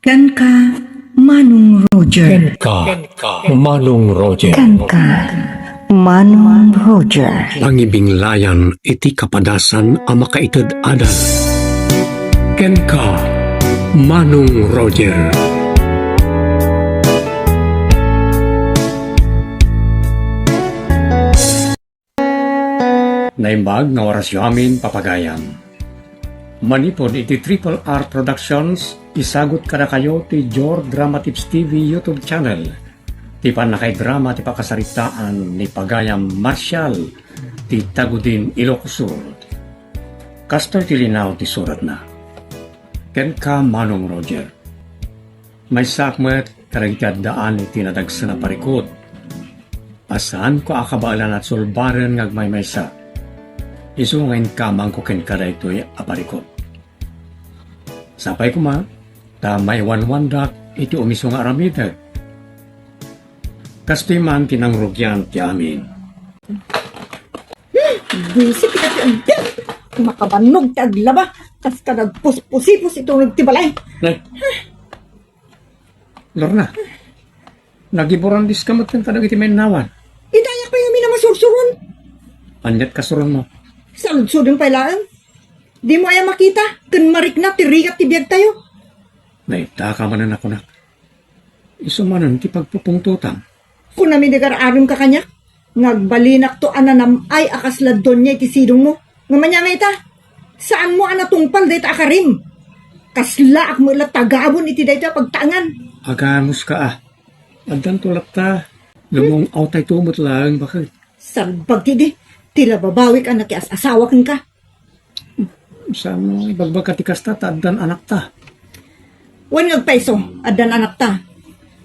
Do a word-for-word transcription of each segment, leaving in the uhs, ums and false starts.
Kenka, Manong Roger. Kenka, Manong Roger. Kenka, Manong Roger. Pangibinglayan iti kapadasan a makaited adal. Kenka, Manong Roger. Naimbag nga orasyo amin, papagayam. Manipud iti Triple R Productions, isagut kadakayo ti Jor Drama Tips T V YouTube channel, ti pannakaidrama ti pakasaritaan ni Pagayam Marcial ti Tagudin, Ilocos Sur. Kastoy ti linaw ti suratna. Kenka, Manong Roger. Maysaak met kadagiti addaan iti nadagsen a parikut a saanko a kabaelan a sulbaren nga agmaymaysa. Isu nga inkamangko kenka daytoy a parikut. Sapay koma ta maiwanwandak iti umisu nga aramidek. Kastoy man ti nangrugian ti amin. Hmm, buisit ti kati ang biag. Makabannog ti aglaba. Kas ka nagpuspusipos ito nagtibalay. Nay. Lorna, nagiburan diska met kadagiti mainawan. Idaya pay amin a masursuron. Aniat kasuron mo? Saludsodem pay laeng. Di mo aya makita, ken marikna ti rigat ti biag tayo. Naita ka manen a kunak. Isu manen ti pagpupungtotam. Kunam idi gar-arem ka kaniak, nga agbalinakto a nanam-ay a kasla donia iti sidongmo. Ngem ania nga ita, saanmo a natungpal dayta a karim. Kaslaak met la tagabon iti dayta a pagtaengan. Agamuska a. Addanto latta, lumung-awtayto met laeng baket. Salbag ti di, ti la babawik a nakias-asawa kenka. Saan no ibagbagka ti kasta ta addan anakta? Wen nga agpayso, addan anakta.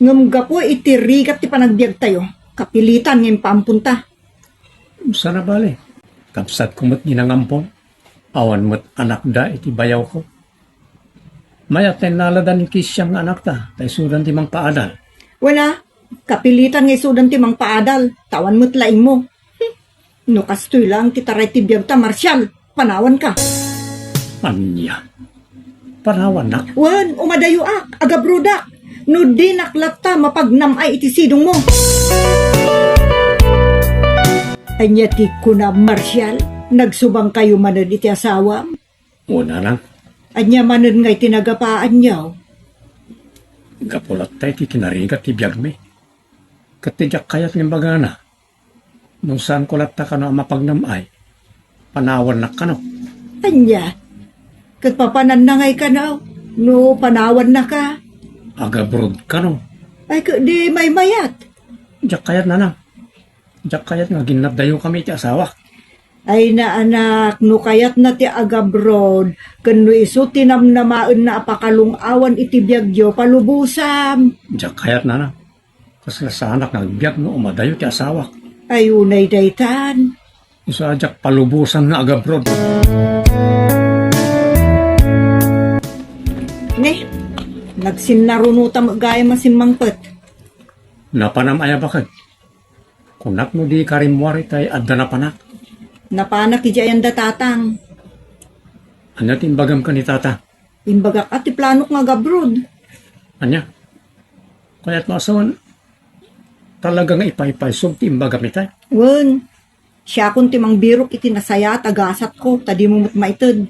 Ngem gapu iti rigat ti panagbiagtayo, kapilitan nga impaamponta. Saan a bale, kabsatko met nga nangampon. Awan met anakda iti bayawko. Mayat ta innalada ni Kisian nga anakta, ta isudan ti mangpaadal. Wen a, kapilitan nga isudan ti mangpaadal, ta awan met laingmo. Hmm. No kastoy laeng ti taray ti biagta, Marcial, panawanka. Ania? Panawannak? Wen, umadayoak, agabrodak. No dinak latta mapagnam-ay iti sidongmo. Ania ti kuna, Marcial? Nagsubangkayo manen iti asawam? Wen a, nanang. Ania manen nga iti nagapaanyo? Gapu latta iti kinarigat ti biagmi. Ket ti diak kayat nga imbagana, no saanko latta kano a mapagnam-ay, panawannak kano. Ania? Ket papananna ngay kano, no panawannaka? Agabroad kano. Ay, ket di maymayat. Diak kayat, nanang. Diak kayat nga aginnatdayokami iti asawak. Ay, naanak, no kayatna ti agabroad, ken no isu ti namnamaenna a pakalung-awan iti biagyo, palubosam. Diak kayat, nanang. Kasla saanak nga agbiag no umadayo ti asawak. Ay, unay daytan. Isu a diak palubosan nga agabroad. Ne, nagsinnarunutam gayam a simmangpet. Napanam aya baket? Kunak no di karimmuar itay adda napanak. Napanak idiay anda, tatang. Ania ti imbagam ken ni tatang? Imbagak a ti planok nga agabroad. Ania? Kayat mo a sawen, talaga nga ipaypaysog ti imbagam itay? Wen, siakon ti mangbirok iti nasayaat a gasatko, ta dimo met maited.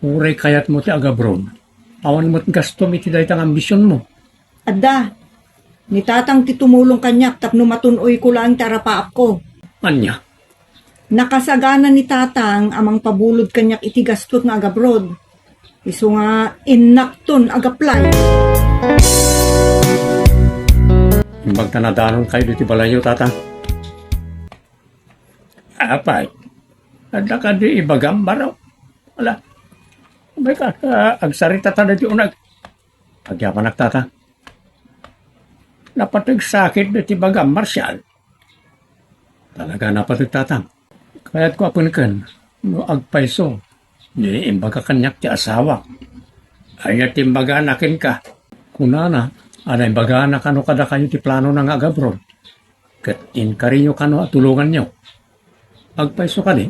Uray kayatmo ti agabroad, awan met gastom iti dayta nga ambisionmo. Adda, ni tatang ti tumulong kaniak tapno matun-oyko laeng ti arapaapko. Ania? Nakasagana ni tatang a mangpabulod kaniak iti gastok nga agabroad. Isu nga innakton agaplay. Imbag ta nadanonkayo iti balayyo, tatang. Apay, adda kadi ibagam, baro? Ala, may ka, ah, agsarita ta dagiti unag. Agyamanak, tatang. Napateg sakit dagiti bagam, Marcial. Talaga napateg, tatang. Kayatko a penken no agpayso, di imbaga kaniak ti asawak. Ania ti imbagana kenka? Kunana a naimbagana kano kadakayo ti planona nga agabroad. Ket inkariyo kano a tulonganyo. Agpayso kadi?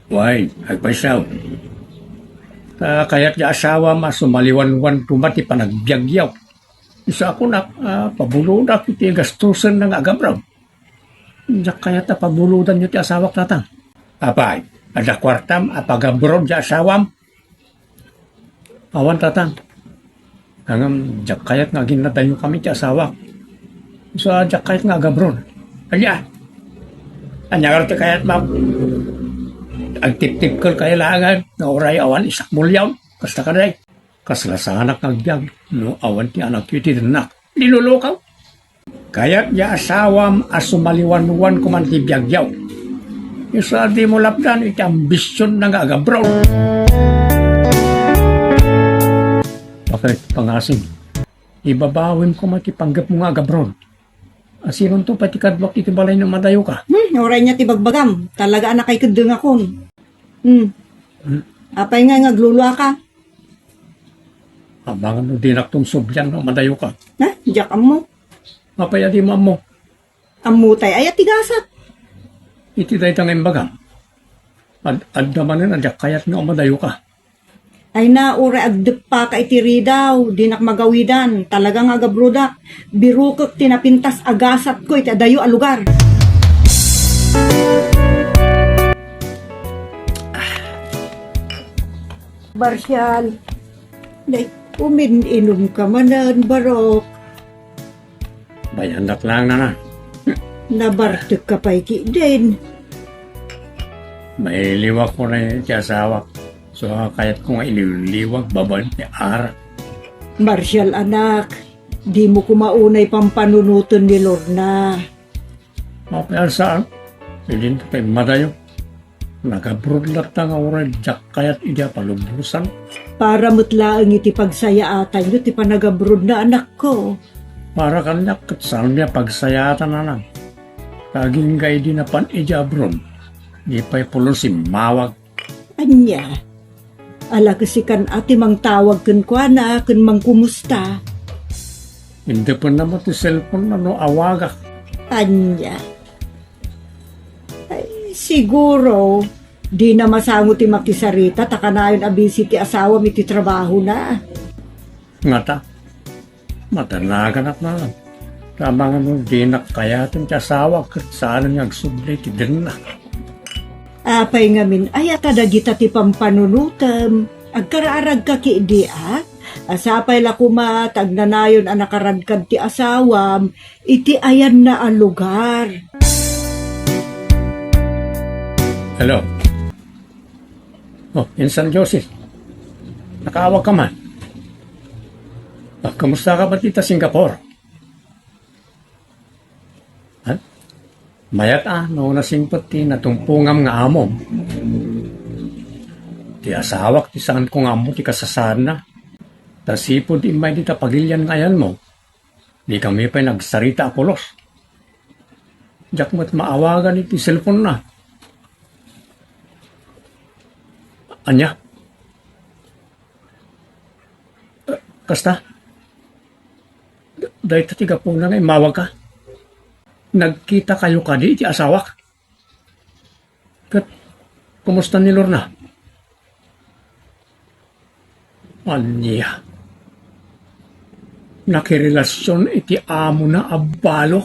Wen, agpayso. Ta kayat ti asawam a sumaliwanwan koma ti panagbiagyo. Sa kunak, ah, pabulodak iti gastusenna nga agabroad. Diak kayat a pabulodanyo ti asawak, Tatang. Apay, adda kuartam a pagabroad ti asawam? Awan, Tatang. Ngem, diak kayat nga aginnadayokami ti asawak. Sa diak kayat nga agabroad. Ania? Ania nga ti kayat, ma'am? Agtiptipkel kay laengen nga uray awan isak mulyaw. Kasta kadi. Kasla saanak nga agbiag no awan ti anakyo iti dennak. Nilulukaw. Kayat ti asawam a sumaliwanwan koman ti biagyo. Isu a dimo lapdan iti ambisionna nga agabroad. Bakit, pangasing? Ibabawim koma ti panggepmo nga agabroad. Asinonto pay ti kaduak iti balay no madayoka? Hmm, uray nia ti bagbagam. Talaga a nakaikedengakon. Hmm. Hmm. Apay nga nga agluluaka? Amangan no dinak ton sublian no madayoka. Ha? Diak ammo. Apay a dimo ammo? Ammotay aya ti gasat? Iti dayta nga imbagam. Ad-, adda manen a diak kayat nga madayoka. Ay na, uray agdeppaka iti ridaw, dinak magawidan, talaga nga agabrodak. Birukek ti napintas a gasatko iti adayo a lugar. Marcial, nay, umin-inom ka manen, Barok. Bayandak lang, Nana. Nabartek ka pay ketdin. Mailiwak ko na ti asawak. So, kayat ko nga iliwliwag babaen ti arak. Marcial, anak, dimo koma unay pampanunoten ni Lorna. Apay a saan? Idinto pay madayo. Nagabroad latta nga uray diak kayat idi a palubosan. Para met laeng iti pagsayaatanyo ti panagabroadna, anakko. Para kaniak ket saanmi a pagsayaatan, anak. Ta agingga idi napan idi abroad, di pay pulos immawag. Ania? Ala, kasikan a ti mangtawag kenkuana ken mangkumusta. Indepenna met ti cellphone-na no awagak. Ania? Ay, siguro, dina masango ti makisarita ta kanayon a busy ti asawam iti trabahona. Ngata, madanaganak man. Amangan no dinak kayaten ti asawak ket saanen nga agsubli ti denna. Apay ngamin, aya ta dagita ti pampanunotem? Agkaraaragka ketdi, a? A, sapay la koma ta agnanayon a nakaradkad ti asawam iti ayanna a lugar. Hello. Oh, insan Josie. Nakaawag ka man. Ah, kumusta ka ba dita Singapore? Ha? Mayat a, no nasingpet ti natumpongam nga amom. Ti asawak ti saanko nga ammo ti kasasaadna. Ta sipud immay dita pagilian nga ayanmo, di kami pay nagsarita a pulos. Diak met maawagan iti cellphone-na. Ania? Eh, kasta? Da-, dayta ti gapuna nga immawagka. Nagkitakayo kadi iti asawak? Ket, kumusta ni Lorna? Ania? Nakirelasion iti amona a balo?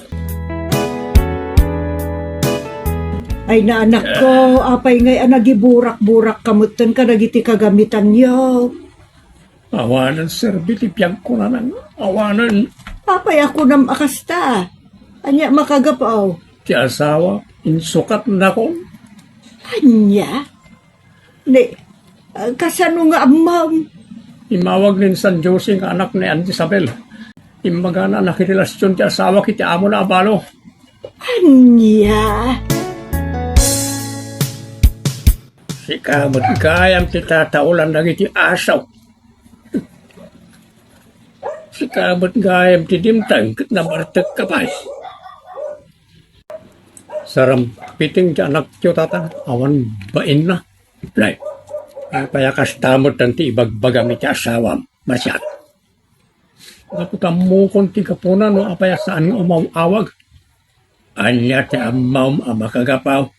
Ay, naanakko, apay ngay a nagiburak-burak ka metten kadagiti kagamitanyo? Awanen serbi ti biagko, nanang. Awanen. Apay a kunam a kasta? Ania makagapu? Ti asawa, insukatnakon. Ania? Ni, ah, kasano nga ammom? Immawag ni San Jose nga anak ni Auntie Isabel. Imbagana a nakirelasion ti asawak iti amona a balo. Ania? Sika met gayam ti tataolan dagiti asaw. Sika met gayam ti dimteng ket nabartek ka pay. Sarampiting ti anakyo, tata, awan bainna. Nay, apay a kasta met ti ibagbagam iti asawam, Marcial? Gapu ta ammokon ti gapuna no apay a saan nga umaw-awag. Ania ti ammom a makagapu?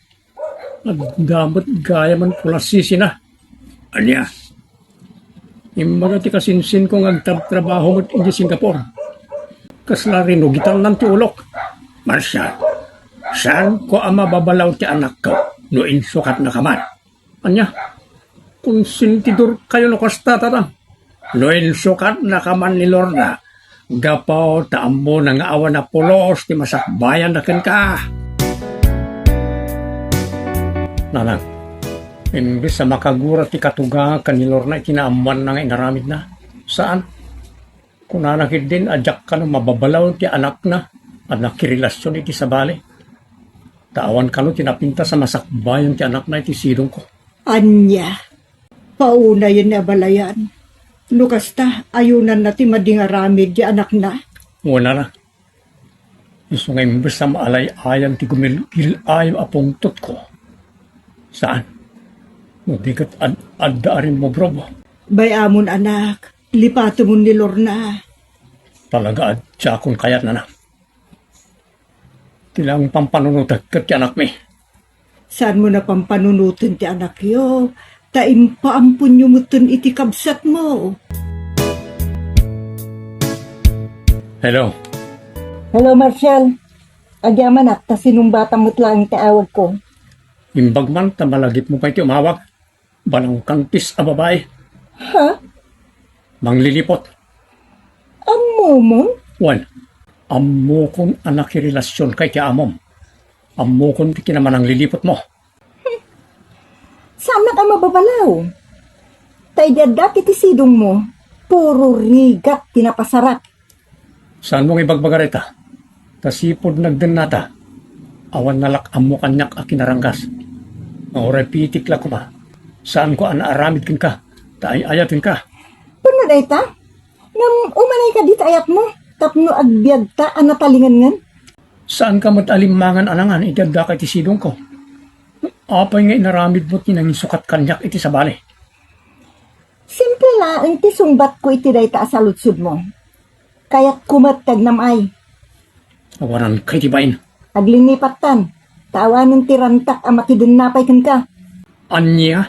Adda met gayam a pulasisina. Ania? Imbaga ti kasinsinko nga agtrabtrabaho met idiay Singapore. Kasla rinugitannan ti ulok. Marshal, saanko a mababalaw ti anakko no insukatnaka man. Ania, konsentidorkayo no kasta, Tatang? No insukatnaka man ni Lorna, gapu ta ammona nga awan a pulos ti masakbayanna kenka. Nanang, imbes a makagura ti katugakan ni Lorna iti naammoanna nga inaramidna, saan? Kunana ketdin a diak kano mababalaw ti anakna a nakirelasion iti sabali. Ta awan kano ti napintas a masakbayan ti anakna iti sidongko. Ania? Paunayen a balayan. No kasta, ayonanna ti madi nga aramid ti anakna. Wen a. Isu nga imbes a maalay-ayan ti gumilgil-ay a pungtotko. Saan? No di ket ad-, adda a rimmubrob. Bay-amon, anak, lipatemon ni Lorna. Talaga a diakon kayat, Nanang. Ti laeng pampanunotek ket ti anakmi. Saanmo a pampanunoten ti anakyo, ta impaamponyo metten iti kabsatmo. Hello. Hello, Marshal. Agyamanak ta sinungbatam met laeng ti awagko. Imbag man ta malagipmo pay ti umawag. Balangkantis a babai. Ha? Manglilipot. Ammomon? Wen, ammokon a nakirelasionka iti amom. Ammokon ti kinamananglilipotmo. Saanak a mababalaw. Ta idi addak iti sidongmo, puro rigat ti napasarak. Saanmo nga ibagbaga dayta? Ta sipud nagdennata, awan nalak-ammo kaniak a kinaranggas. Nga uray pitik la koma, saanko a naaramid kenka, ta ay-ayatenka. Wen no dayta, ngem umanay kadi ta ayatmo, tapno agbiagta a natalingengen? Saanka met a limmangan a nangan idi addaka iti sidongko? Apay nga inaramidmo ti nangisukat kaniak iti sabali? Simple laeng ti sungbatko iti dayta a saludsodmo. Kayatko met ti agnam-ay. Awanan kay ti bain. Aglinipattan, ta awanen ti rantak a makidenna pay kenka. Ania?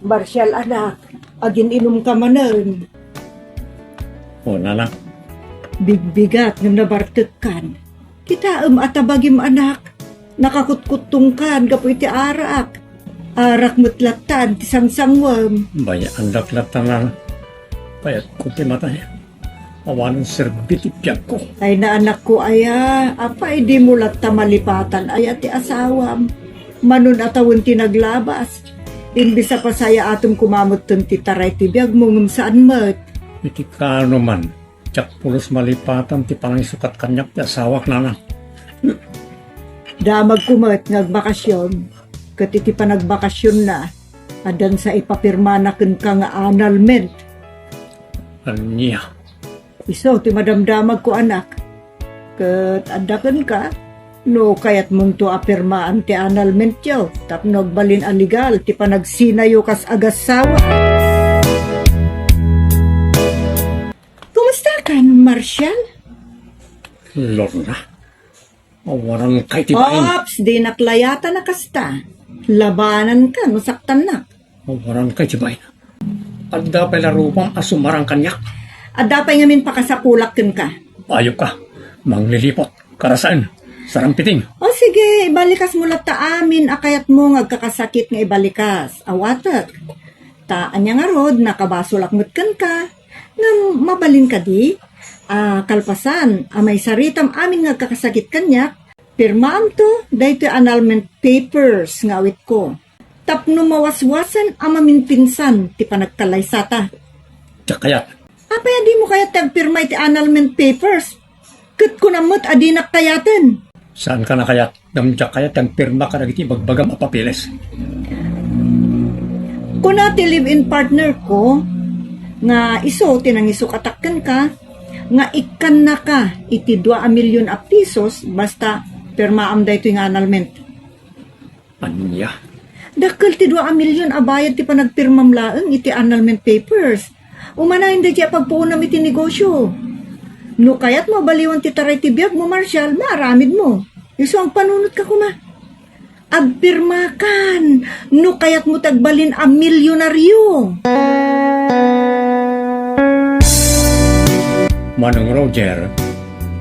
Marshal, anak, agin-inumka manen. O, nanang. Bigbigat ngem nabartekkan. Kitaem a tabagim, anak. Nakakutkuttongkan gapu iti arak. Arak met lattan ti sangsanguem. Bay-andak lattan, nanang. Payatko ti matay. Awan serbi ti biagko. Ay, naanakko aya, apay dimo latta malipatan aya ti asawam? Manon a tawen ti naglabas. Imbes a pasayaatem koma metten ti taray ti biagmo ngem saan met. Iti kano man, diak pulos malipatan ti panangisukat kaniak ti asawak, nanang. Damagko met nga agbakasyon, ket iti panagbakasyonna, addan sa ipapirmana kenka nga annulment. Ania? Isu ti madamdamagko, anak. Ket adda kenka, no kayatmonto a pirmaan ti annulmentyo tapno agbalin a legal ti panagsinayo kas agassawa. Kumustakan, Marshal? Lorna, awanan kay ti bain. Ops, dinak layatan a kasta. Labananka no saktannak. Awanan kay ti bain. Adda pay la rupam a sumarang kaniak. Adda pay ngamin pakasapulak kenka. Ayupka, manglilipot, karasaen, sarampiting. O sige, ibalikasmo latta amin a kayatmo nga agkakasakit nga ibalikas. Awatek. Ta ania ngarud, nakabasolak met kenka. Ngem mabalin kadi a kalpasan a maisaritam amin nga agkakasakit kaniak, pirmaamto daytoy annulment papers nga awitko. Tapno mawaswasen a maminpinsan ti panagkalaysata. Diak kayat. Apay a dimo kayat ti agpirma iti annulment papers? Ket kunam met a dinak kayaten. Saankan a kayat, ngem diak kayat ti agpirma kadagiti ibagbagam a papeles. Kuna ti live-in partner ko nga isu ti nangisukatak kenka nga ikkannaka iti dua a milyon a pisos basta pirmaam daytoy nga annulment. Ania? Dakkel ti dua a milyon a bayad ti panagpirmam laeng iti annulment papers. Umanayen daydiay a pagpuonam iti negosyo. No kayatmo a baliwan ti taray ti biagmo, Marshal, maaramidmo. Isu, agpanunotka koma. Agpirmakan no kayatmo ti agbalin a milyonaryo. Manong Roger,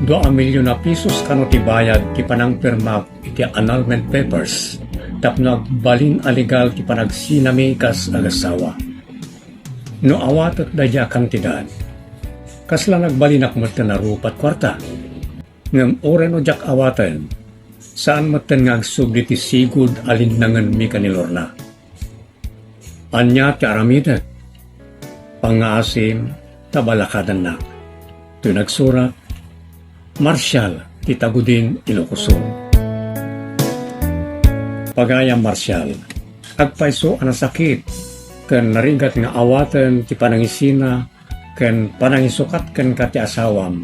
dua a milyon a pesos kano ti bayad ti panangpirmak iti annulment papers tapno agbalin a legal ti panagsinami kas agasawa. No awatek daydiay a kantidad, kasla nagbalinak metten a rupa ket kuarta. Ngem uray no diak awaten, saan metten nga agsubli ti sigud a linnangenmi ken ni Lorna. Ania ti aramidek? Pangngaasim ta balakadannak. Toy nagsurat, Marshall ti Tagudin, Ilocos Sur. Pagayam Marshall, agpayso a nasakit ken narigat nga awaten ti panangisina ken panangisukat kenka ti asawam.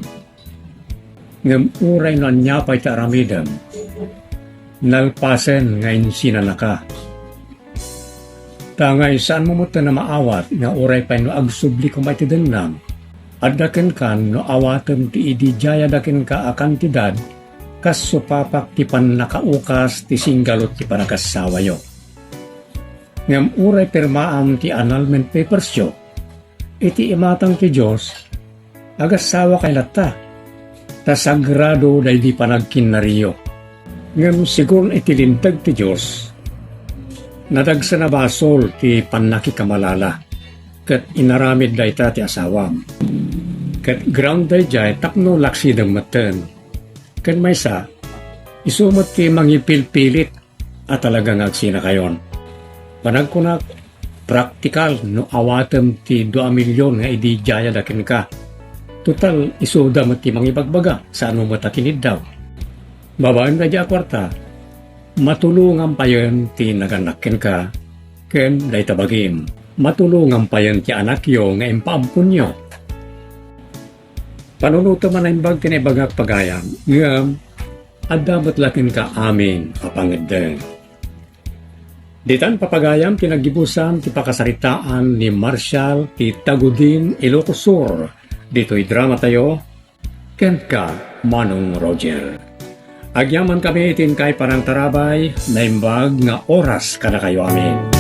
Ngem uray no ania pay ti aramidem, nalpasen nga insinanaka. Ta ngay, saanmo metten a maawat nga uray pay no agsubli koma iti dennam, adda kenka no awatem ti idi daydiay a kenka a kantidad kas supapak ti pannakaukas ti singgalut ti panagasawayo. Ngem uray pirmaam ti annulment papersyo, iti imatang ti Dios, agasawakay latta, ta sagrado daydi panagkinnariyo. Ngem sigun iti linteg ti Dios, nadagsen a basol ti pannakikamalala, ket inaramid dayta ti asawam. Ket ground daydiay tapno laksidem metten. Ken maysa, isu met ti mangipilpilit a talaga nga agsinakayon. Panagkunak, praktikal no awatem ti dua a milyon nga idi daydiay a kenka. Total, isuda met ti mangibagbaga, saanmo met a kiniddaw. Babaen daydiay a kuarta, matulongam payen ti nagannak kenka, ken dayta bagim, matulongam payen ti anakyo nga impaammonyo. Panunotem a naimbag ti naibagak pagayam, ngem adda met la kenka amin a pangeddeng. Ditan, papagayam, ti naggibusan ti pakasaritaan ni Marshall ti Tagudin, Ilocos Sur, ditoy dramatayo, Kenka, Manong Roger. Agyamankami iti inkay panangtarabay, naimbag nga oras kadakayo amin.